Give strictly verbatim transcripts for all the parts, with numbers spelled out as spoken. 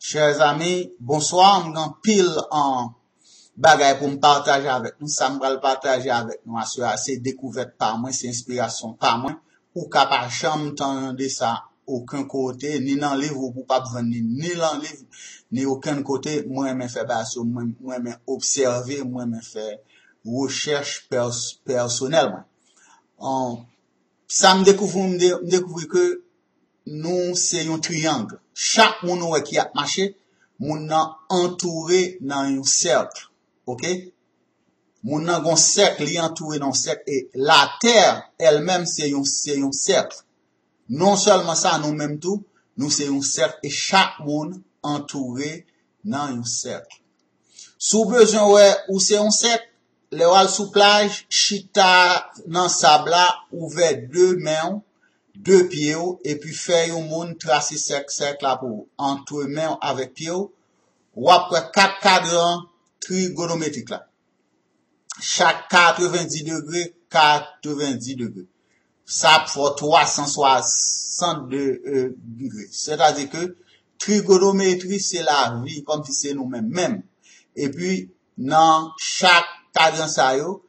Chers amis, bonsoir. M gen anpil an bagay pou m pataje avèk nou. Sa m pral pataje avèk nou aswè a, se dekouvèt pa mwen, se enspirasyon pa mwen. Ou ka pa janm tande sa okenn kote, ni nan liv, ou p ap jwenn li ni nan liv, ni okenn kote. Mwen renmen fè bagay sou mwen, mwen renmen obsève, mwen renmen fè rechèch pèsonèl mwen. Sa m dekouvri, m dekouvri ke nou se yon triyang. Chak moun ou wè ki ap mache, moun nan antoure nan yon sèk. Oke? Moun nan gon sèk, li antoure nan yon sèk. E latè, èl menm, se yon, se yon sèk. Non sèlman sa, nou menm tou, nou se yon sèk. E chak moun antoure nan yon sèk. Si w bezwen wè ou se yon sèk, lè w al sou plaj, chita nan sab la, ouvè de men w, de pye w, epi fè yon moun trase sèk, sèk la pou ou, ant men w avèk pye w, w ap wè kat kadran trigonometrik la. Chak katrevendi degre, katrevendi degre. Sa ap fè w twa san swasant de, e, degre. Sètadi ke trigonometri se lavi, kòmsi se nou menm menm. Epi, nan chak kadran sa yo,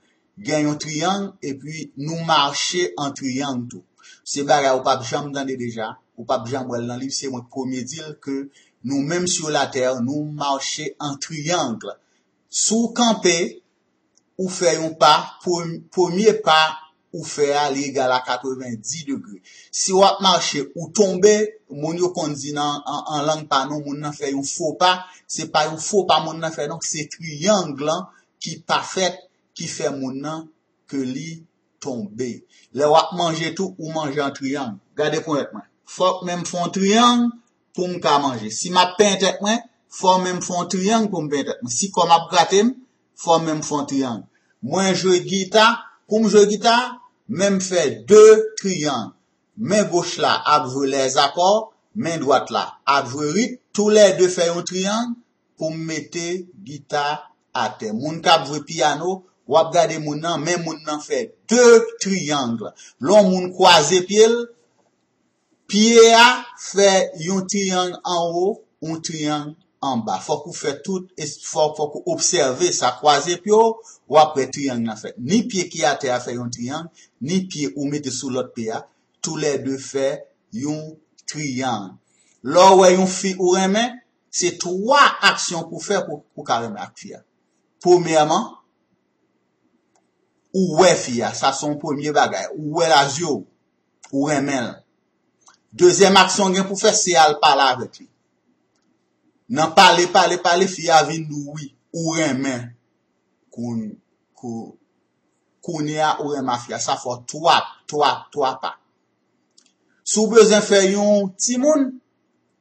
gen yon triyang, epi nou mache an triyang tou. Se bagay ou p ap janm tande deja, ou p ap janm wè l nan liv, se mwen k premye di l ke nou menm sou latè, nou mache an triyang. Si w kanpe, ou fè yon pa, premye pa ou fè a, li egal a katrevendi degre. Si w ap mache, ou tonbe, moun yo konn di nan an, an lang pa nou, moun nan fè yon fo pa, se pa yon fo pa moun nan fè non, se triyang lan ki pa fèt, ki fè moun nan ke li tonbe. Lè w ap manje tou, ou manje an triyang. Gade ponyèt mwen. Fòk men m fè yon triyang pou m ka manje. Si m ap penyen tèt mwen, fò men m fè yon triyang pou m penyen tèt mwen. Si kò m ap grate m, fò men m fè yon triyang. Mwen jwe gita, pou m jwe gita, men m fè de triyang. Men goch la ap jwe lèzakò, men dwat la ap jwe rit, toulède fè yon triyang pou m mete gita atè. Moun k ap jwe pyano, w ap gade moun nan, men moun nan fè de triyang. Lè yon moun kwaze pye l, pye a fè yon triyang anwo, yon triyang anba. Fòk ou fè tout, fòk, fòk ou obsève sa, kwaze pye w, w ap wè triyang nan fèt. Ni pye ki atè a fè yon triyang, ni pye ou mete sou lòt pye a, toulède fè yon triyang. Lè w wè yon fi ou renmen, se twa aksyon pou fè pou, pou ka renmen ak fi a. Premyèman, ou wè fi a, sa se yon premye bagay. Ou wè l a zye w, ou renmen l. Dezyèm aksyon w gen pou fè, se al pale avèk li. Nan pale, pale, pale, fi a vin di w wi, ou renmen. Koun, kou, kounye a, ou renmen fi a. Sa fè w twa, twa, twa pa. Si w bezwen fè yon timoun,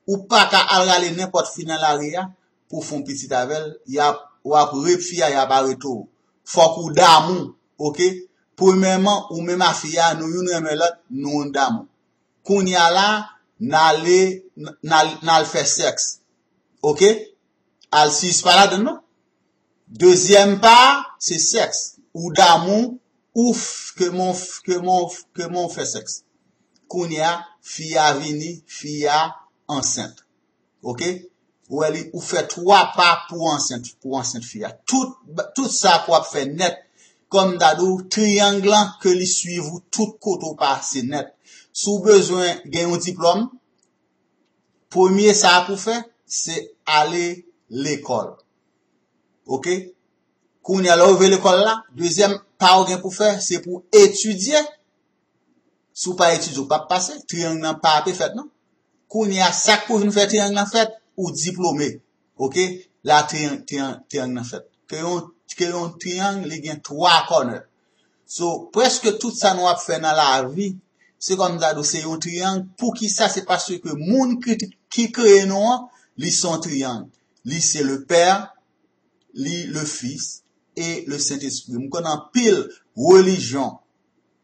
ou pa ka al rale nenpòt fi nan lari a pou w fè yon pitit avè l, y ap, w ap rep fi a, y ap arete w. Fòk ou damou, oke? Premyèman, ou menm a fi a, nou youn renmen lòt, nou damou. Kounye a la, n ale, n al, n al fè sèks. Oke? Al sis pa ladann non. Dezyèm pa, se sèks. Ou damou, ou ke mon, ke mon, ke mon fè sèks. Kounye a, fi a vini, fi a ansent. Oke? Ou wè li, ou fè twa pa pou ansent, pou ansent fi a. Tout, tout sa pou w ap fè nèt. Kòm m ta di w, triyang lan ke li swiv ou tout kote w pase nèt. Si w bezwen gen yon diplòm, premye sa pou fè, se ale lekòl. Oke? Kounye a, lè w rive lekòl la, dezyèm pa w gen pou fè, se pou etidye. Si w pa etidye, w p ap pase. Triyang nan pa ape fèt, non. Kounye a, sa k pou vin fè triyang nan fèt, ou diplome. Oke? La, triyang, triyang, triyang nan fèt. Ke yon, ke yon triyang, li gen twa kònè. So, prèske tout sa nou ap fè nan lavi, se kòm m ta di w, se yon triyang. Poukisa? Se paske moun ki, ki kreye nou an, li se yon triyang. Li se le Père, li le Fils et le Saint-Esprit. M konn anpil relijyon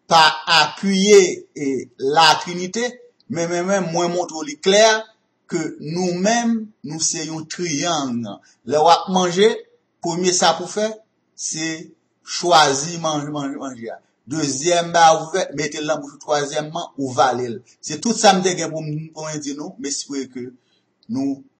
pa apiye e la Trinite, men, men, men mwen montre w li klè ke nou menm, nou se yon triyang. Lè w ap manje, premye sa pou fè, se chwazi manje, manje, manje a. Dezyèm ba ou fè, mete l nan bouch ou, twazyèmman, ou vale l. Se tout sa m te gen pou m, pou mwen di nou, m espere ke nou